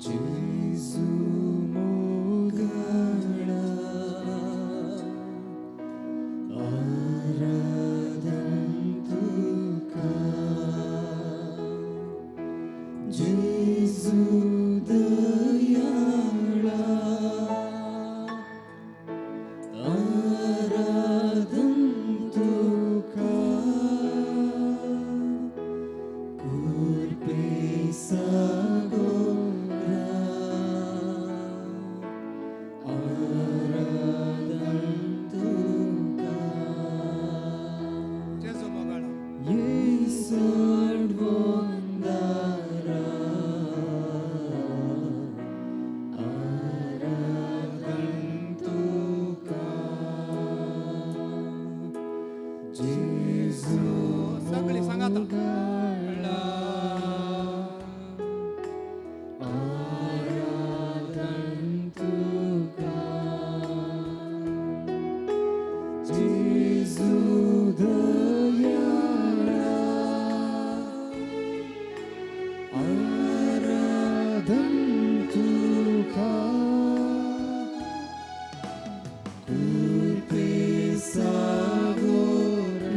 जेजू मोगाळा आराधन तुका जेजू दयाळा आराधन तुका कुर्पे सागोरा आराधन तुका जेजू मोगाळा येसड वंदारा आराधन तुका जेजू सगळी सांगाता मोगाळा आराधन तुका जेजू दयाळा आराधन तुका कुर्पे सागोरा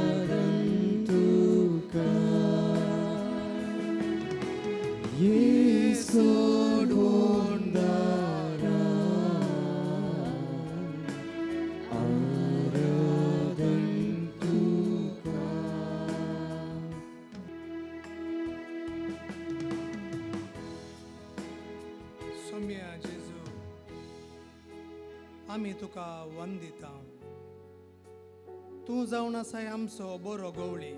आराधन तुका येसोड वंदारा आराधन तुका. सोम्या जेजू, आमी तुका वंदिता. तूं जावन आसाय आमचो बरो गवळी.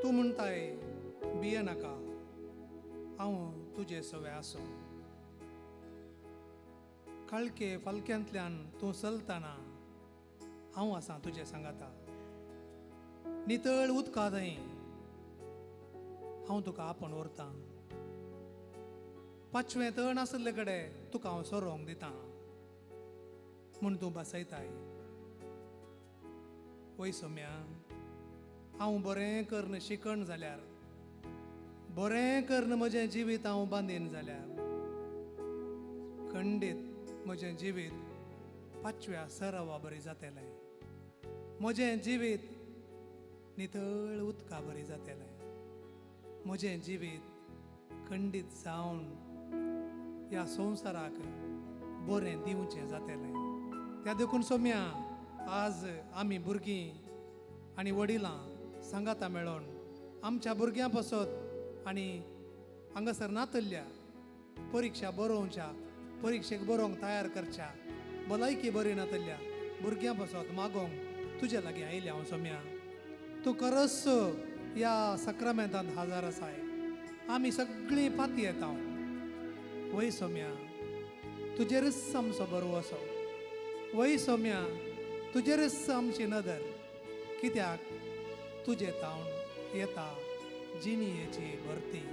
तूं म्हणटाय, भिये नाका, हांव तुजे सवे आसूं. काळखे फालक्यांतल्यान तूं चलतना हांव आसां तुजे सांगाता. नितळ उदका थंय हांव तुका आपोवन व्हरतां. पांचवें तण आसले कडेन तुका हांव सोरोंक दितां म्हूण तूं बसयताय. वय सोम्या, हांव बरें करून शिकण जाल्यार, बरें करून म्हजें जिवीत हांव बांदीन जाल्यार, खंडीत म्हजें जिवीत पांचव्या सरावा बरी जातलें. म्हजें जिवीत नितळ उदका बरी जातलें. म्हजें जिवीत खंडीत जावन ह्या संवसाराक बरें दिवचें जातलें. त्या देखून सोम्या, आज आमी भुरगीं आनी वडिलां सांगाता मेळोन आमच्या भुरग्यां पासत आनी हांगासर नातल्ल्या परिक्षा बरोवच्या, परिक्षेक बरोवंक तयार करच्या, भलायकी बरी नातल्ल्या भुरग्यां पासत मागोवंक तुजे लागीं आयलें हांव. सोम्या, तूं खरोच ह्या सक्रामेंतांत हाजार आसाय. आमी सगळीं पाती येता. वय सोम्या, तुजेरच आमचो बरो असो. वय सोम्या, तुजेरच आमची नदर, कित्याक तुजे तावन येता जिणयेची भरती,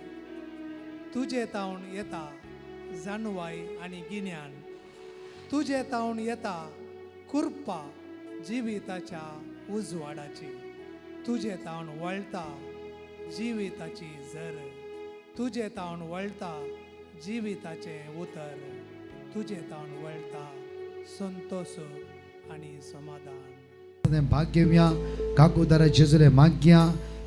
तुजे तावन येता जाणवाय आनी गिन्यान, तुजे तावन येता कुर्पा जिविताच्या उजवाडाची, तुजे तावन वळटा जिविताची जर, तुजे तावन वळटा जिविताचें उतर, तुजे तावन वळटा संतोष आनी समाधान. भाग घेवया. कागुदारा जेजुले मागया.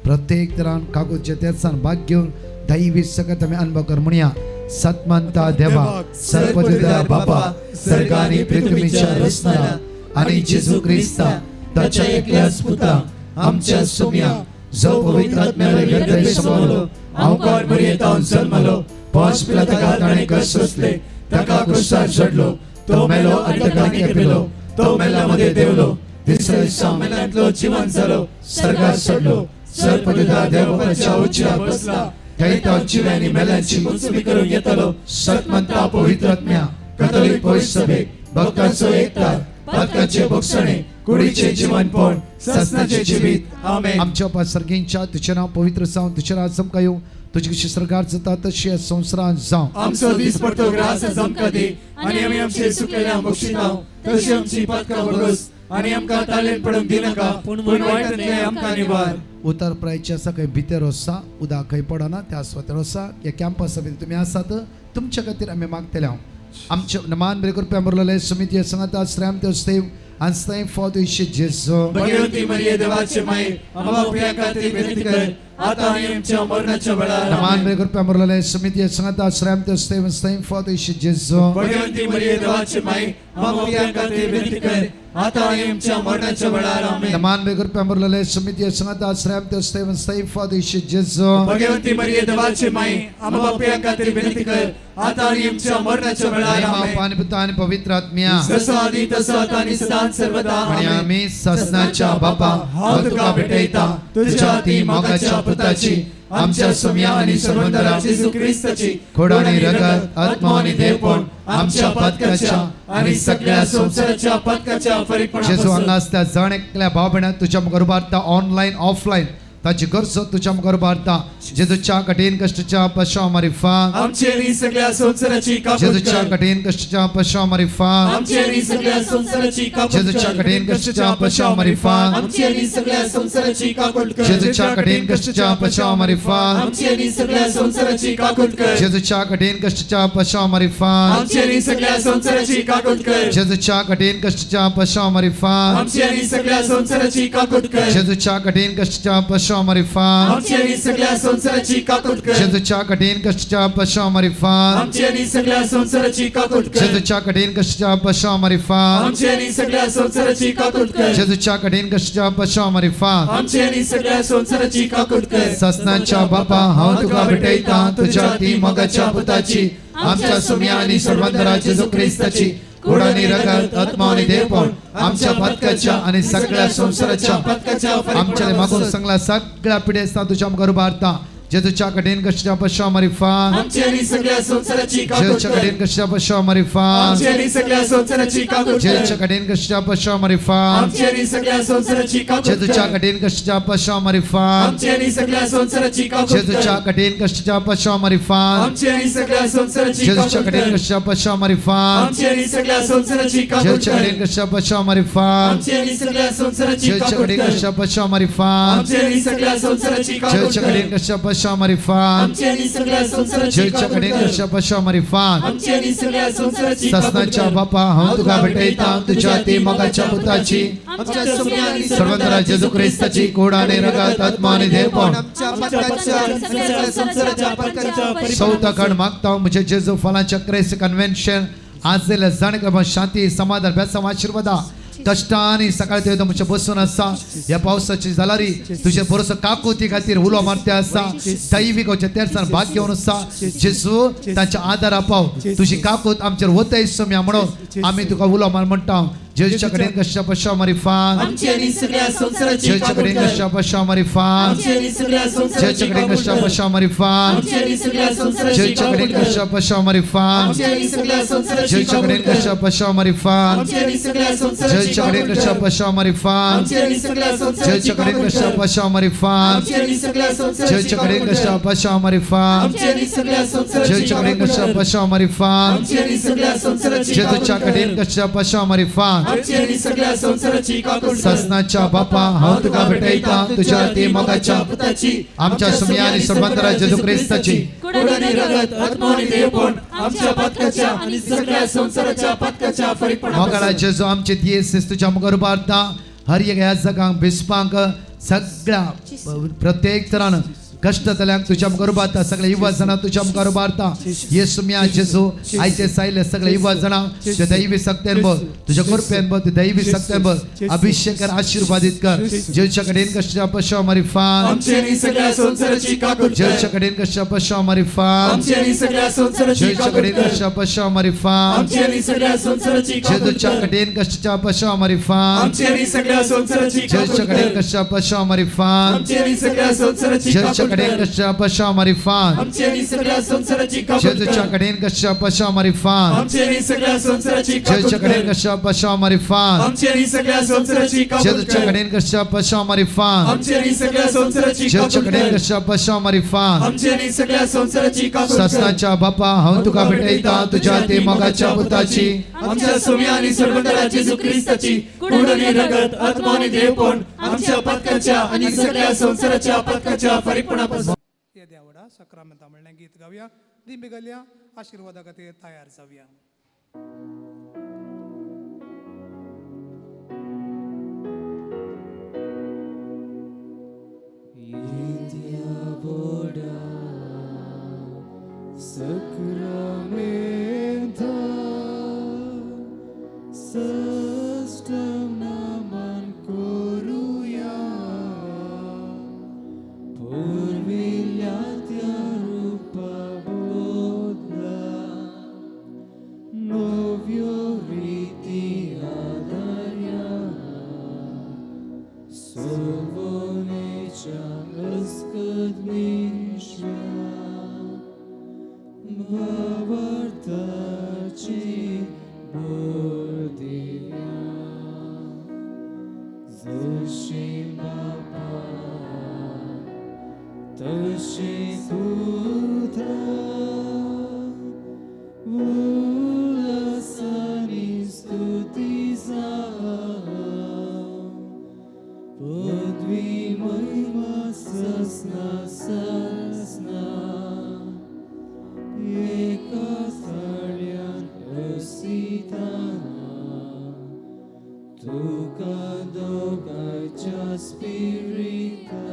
प्रत्येक तरान कागूद तेसान भाग घेवन दैवी सकत आमी अनुभव कर. म्हणया, सतमंता देवा, सर्वदिदा बापा, सर्गानी पृथ्वीच्या रचणारा आणि जेजू ख्रिस्ता ताच्या एकल्याच पुता आमच्या सोम्या, जो पवित्र आत्म्याला गर्भे समावलो, अवकार मरियेतावन जन्मलो, पांच पिला ताणें कश्ट सोंसले, ताका क्रुसार चडलो, तो मेलो आनी ताका खेपिलो, तो मेला मध्ये देवलो, तिसऱ्या दिसा मेल्यांतलो जिवन जालो, सर्गात चडलो, सर्वपदिता देवबापाच्या उजव्या बसला, थंय तो जिव्यांनी मेल्यांची मुंचमी करून येतलो. सतमंता पवित्र आत्म्या, कथोलिक पवित्र सभेक, भक्तांचो एकतार, पातकांचे भोगसणे, कुडीचे जीवनपण, ससनाचे जिवीत. आमेन. आमच्या बापा सर्गींच्या, तुझें नांव पवित्र जावं, तुझें राज आमकां येवं, तुजी कशी सर्गार जाता तशी ह्या संवसारांत जावं. आमचो दीस पडतो ग्रास आमकां दी आनी आमी आमचे चुकलेल्या बक्षिताव तशी आमची पातकां भोगस. आनी आमकां तालेन पडूंक दिनाका, पूण वायटांतलें आमकां निवार. उतर प्रायचे आसा खंय भितर आसा, उदक खंय पडना त्या सुवातेर आसा. ह्या कॅम्पसा भितर तुमी आसात, तुमच्या खातीर आमी मागतले हांव. आमचे मान बरे कृपया मुरलेले समिती संगता श्रम देव आनी फॉद जेजू. भगवती मरिये देवाचे माई, आम्हा पाप्यां खातीर विनंती कर, आता आनी आमच्या मरणाच्या वेळार. मान आमेन. बरे कृपया मुरलेले समिती संगता श्रम देव फॉद जेजू. भगवती मरिये देवाचे माई, आम्हा पाप्यां खातीर विनंती कर, आता आनी आमच्या मरणाच्या वेळार. आमेन. मान बरे कृपया मुरलेले समिती संगता श्रम देव फॉद जेजू. भगवती मरिये देवाचे माई, आम्हा पाप्यां खातीर विनंती कर, आता आनी आमच्या मरणाच्या वेळार. आमेन. पाणी पुता आणि पवित्र आत्म्या. जसो आदी तसो आता आनी सदांच सर्वदा. आणि आमेन. आम्ही ससनाच्या बापा, हांव तुका भेटयता तुझ्या ती मोगाच्या पुताची, आमच्या सुम्या आणि सर्वंदरा जेजू क्रिस्ताची खोड आणि रगत, आत्मा आणि देवपण, आमच्या पातकाच्या आणि सगळ्या संसाराच्या पातकाच्या जेजू फरीकपणापासून हांगा आसता जण एकल्या भाव भयणाक तुझ्या मुखार उबारता, ऑनलायन ऑफलायन ताची गरजो तुझ्या मुखार उबारता. जेजूच्या कठीण कश्टच्या पशा मारिफा, आमची आणि सगळ्या संसाराची काकूट जेजूच्या कर. कठीण कश्टच्या पशा मारिफा, आमची आणि सगळ्या संसाराची काकूट जेजूच्या कर. कठीण कश्टच्या पशा मारिफा, आमची आणि सगळ्या संसाराची काकूट कर. जेजूच्या कठीण कश्टच्या पशा मारिफा, आमची आणि सगळ्या संसाराची काकूट कर. जेजूच्या कठीण कश्टच्या पशा मारिफा, आमची आणि सगळ्या संसाराची काकूट कर. जेजूच्या कठीण कश्टच्या पशा मारिफा, आमची आणि सगळ्या संसाराची काकूट कर. जेजूच्या कठीण कश्टच्या पशा मारिफा, आमची आणि सगळ्या संसाराची काकूट कर. जेजूच्या कठीण कश्टच्या पशा मारिफा, आमची आणि सगळ्या संसाराची काकूट कर. जेजूच्या कठीण कश्टच्या पशा मारिफा, आमची आणि सगळ्या संसाराची काकूट कर. जेजूच्या कठीण कश्टच्या पशा मारिफा. आमची आणि सगळ्या संसाराची काकूट कर. ससनाच्या बापा, हांव तुका भेटयता तुझ्या ती मोगाच्या पुताची, आमच्या सुम्या आणि सर्वंतरा जेजू क्रिस्ताची गोड आणि रगत, आत्मा आणि देवपण, आमच्या पातकाच्या आणि सगळ्या संसाराच्या पातकाच्या आमच्या मागून सांगला सगळ्या पिढ्या तुझ्या मुखार उबारता. जेजूच्या कठीण कश्टच्या पशा मारिफा, आमची आणि सगळ्या संसाराची काकूट जेजूच्या कर. कठीण कश्टच्या पशा मारिफा, आमची आणि सगळ्या संसाराची काकूट कर. जेजूच्या कठीण कश्टच्या पशा मारिफा, आमची आणि सगळ्या संसाराची काकूट जेजूच्या कर. कठीण कश्टच्या पशा मारिफा, आमची आणि सगळ्या संसाराची काकूट जेजूच्या कर. कठीण कश्टच्या पशा मारिफा, आमची आणि सगळ्या संसाराची जेजूच्या काकूट कठीण कर. कश्टच्या पशा मारिफा, आमची आणि सगळ्या संसाराची काकूट जेजूच्या कर. कठीण कश्टच्या पशा मारिफा, आमची आणि सगळ्या संसाराची जेजूच्या काकूट कठीण कर. कश्टच्या पशा मारिफा, आमची आणि सगळ्या संसाराची काकूट जेजूच्या कर. कठीण कश्टच्या पशा मारिफा, आमची आणि सगळ्या संसाराची जेजूच्या काकूट कठीण कर. कश्टच्या पशा मारिफा. आमची आणि सगळ्या संसाराची काकूट ससनाच्या कर. बापा, हांव तुका भेटयता तुझ्या ती मोगाच्या पुताची, आमच्या सुम्या आणि सर्वंतरा जेजू क्रिस्ताची कोड आणि रगत, आत्मा आणि देवपण, आमच्या पातकाच्या आणि सगळ्या संसाराच्या पातकाच्या सौताकड मागता म्हणजे जेजू फलाच्या क्रेस कन्व्हेन्शन आज जाण शांती समाधान बेसांव आशीर्वादा कष्टाने सकाळी ते तुमच्या बसून आसा. ह्या पावसाची जालारी तुझे बरोसो काकुती खातीर उलो मारते आसा. दैवीक तेरसान भाग घेवन आसा. जेजू तांच्या आदारा पाव, तुझी काकूत आमचेर वतय सम्या म्हणून आमी तुका उलो मार म्हणटा. जेजूच्या कडेन कश्या पशा मारिफा, आमची आणि सगळ्या संसाराची जेजूच्या काकूट कडेन कर. कश्या पशा मारिफा, आमची आणि सगळ्या संसाराची जेजूच्या कडेन काकूट कश्या कर. पशा मारिफा, आमची आणि सगळ्या संसाराची जेजूच्या काकूट कडेन कर. कश्या पशा मारिफा, आमची आणि सगळ्या संसाराची जेजूच्या काकूट कडेन कर. कश्या पशा मारिफा, आमची आणि सगळ्या संसाराची जेजूच्या कडेन काकूट कश्या कर. पशा मारिफा, आमची आणि सगळ्या संसाराची जेजूच्या कडेन काकूट कश्या कर. पशा मारिफा, आमची आणि सगळ्या संसाराची जेजूच्या कडेन काकूट कश्या कर. पशा मारिफा, आमची आणि सगळ्या संसाराची जेजूच्या कडेन काकूट कश्या कर. पशा मारिफा, आमची आणि सगळ्या संसाराची जेजूच्या काकूट कडेन कर. कश्या पशा मारिफा. आमची आणि सगळ्या संसाराची काकूट कर. ससनाच्या बापा, हांव तुका भेटयता तुझ्या ती मोगाच्या पुताची, आमच्या सुम्या आणि सर्वंतरा जेजू क्रिस्ताची कोड आणि रगत, आत्मा आणि देवपण, आमच्या पातकाच्या आणि सगळ्या संसाराच्या पातकाच्या फरीकपणापासून मोगाळा जेजू आमचे दियेस तुझ्या मुखार उबारता. हर एक ह्या जगांक बिस्पांक सगळ्या प्रत्येक तरान कष्ट जाल्यांक तुझ्या मुखार उबारता. सगळे युवा जाणां तुझ्या मुखार उबारता. येसू म्या जेजू आयचे सायले सगळे युवा जाणां तुझ्या दैवी सक्तेन बोल, तुझ्या कृपेन बोल, तुझ्या दैवी सक्तेन बोल, अभिषेक कर, आशीर्वादित कर. जेजूच्या कडेन कश्टा पशा मारिफा, आमची आणि सगळ्या संसाराची काकूट कर. जेजूच्या कडेन कश्टा पशा मारिफा, आमची आणि सगळ्या संसाराची जेजूच्या काकूट कडेन कर. कश्टा पशा मारिफा, आमची आणि सगळ्या संसाराची काकूट जेजूच्या कर. कडेन कश्टा पशा मारिफा, आमची आणि सगळ्या संसाराची काकूट जेजूच्या कडेन कर. कश्टा पशा मारिफा, आमची आणि सगळ्या संसाराची जेजूच्या काकूट कडेन कश्या पशा मारिफात आमची आनी सगळ्या संवसाराची काकूत जेजूच्या कर. कडेन कश्या पशा मारिफात आमची आनी सगळ्या संवसाराची काकूत जेजूच्या कडेन कर. कश्या पशा मारिफात आमची आनी सगळ्या संवसाराची काकूत जेजूच्या कर. कडेन कश्या पशा मारिफात आमची आनी सगळ्या संवसाराची जेजूच्या काकूत कडेन कर. कश्या पशा मारिफात आमची आनी सगळ्या संवसाराची काकूत कर. ससनाच्या बापा हांव तुका भेटयता तुझ्या ते मोगाच्या पुताची आमच्या सोम्या आणि सर्वंतरा जेजू ख्रिस्ताची कूड आणि रगत आत्मा आणि देवपण आमच्या पातकाच्या आणि सगळ्या संवसाराच्या पातकाच्या फारीकपणापासून येद्या व्हडा सक्रामेंता म्हणलें गीत गावया दिंबी घालया आशिर्वादा खातीर तयार जावया. Sacramento Sastam naman koruya Purvilyatya rupa bodla Novyo riti adarya Sovonecha askadmishya Bhavartachi Bordivya Zashi Bapa Tashi Putra Ulasani Stuti Padvi Mahima Sasna Sasna एका स्थळ्यान असिताना तुका दोगांयच्या स्पिरिता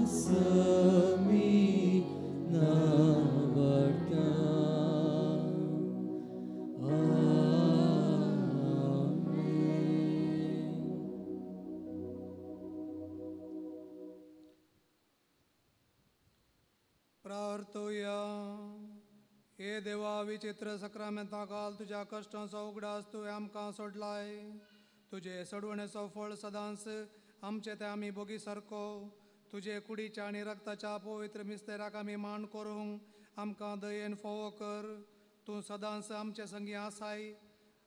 समी नावडटा. आमेन. प्रार्थुया. हे देवा विचित्र सक्रामेंता घाल तुज्या कश्टांचो उगडास तुवें आमकां सोडलाय. तुजे सोडवणेचो फळ सदांच आमचे ते आमी भोगी सारको तुजे कुडीच्या आनी रक्ताच्या पवित्र मिस्तेराक आमी मान करूंक आमकां दयेन फोवो कर. तूं सदांच आमचे संगी आसाय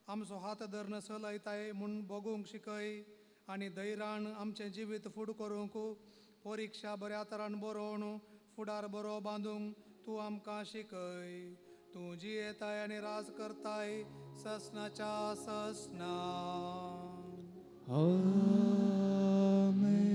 आमचो हात धरून चलयताय म्हूण भोगूंक शिकय आनी धैर्यान आमचें जिवीत फुड करूंक परिक्षा बऱ्या तरान बरोवन फुडार बरो बांदूंक तूं आमकां शिकय. तूं जियेताय आनी राज करताय ससनाच्या ससना. आमेन.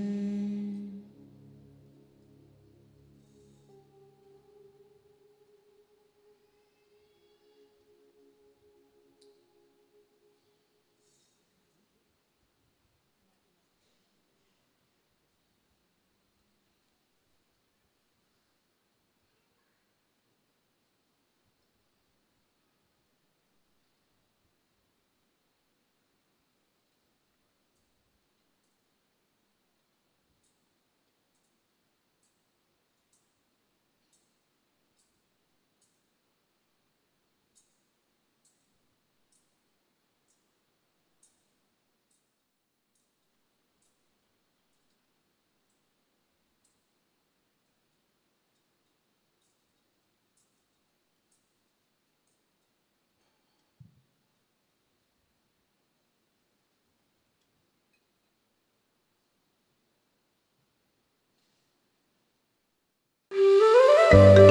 Thank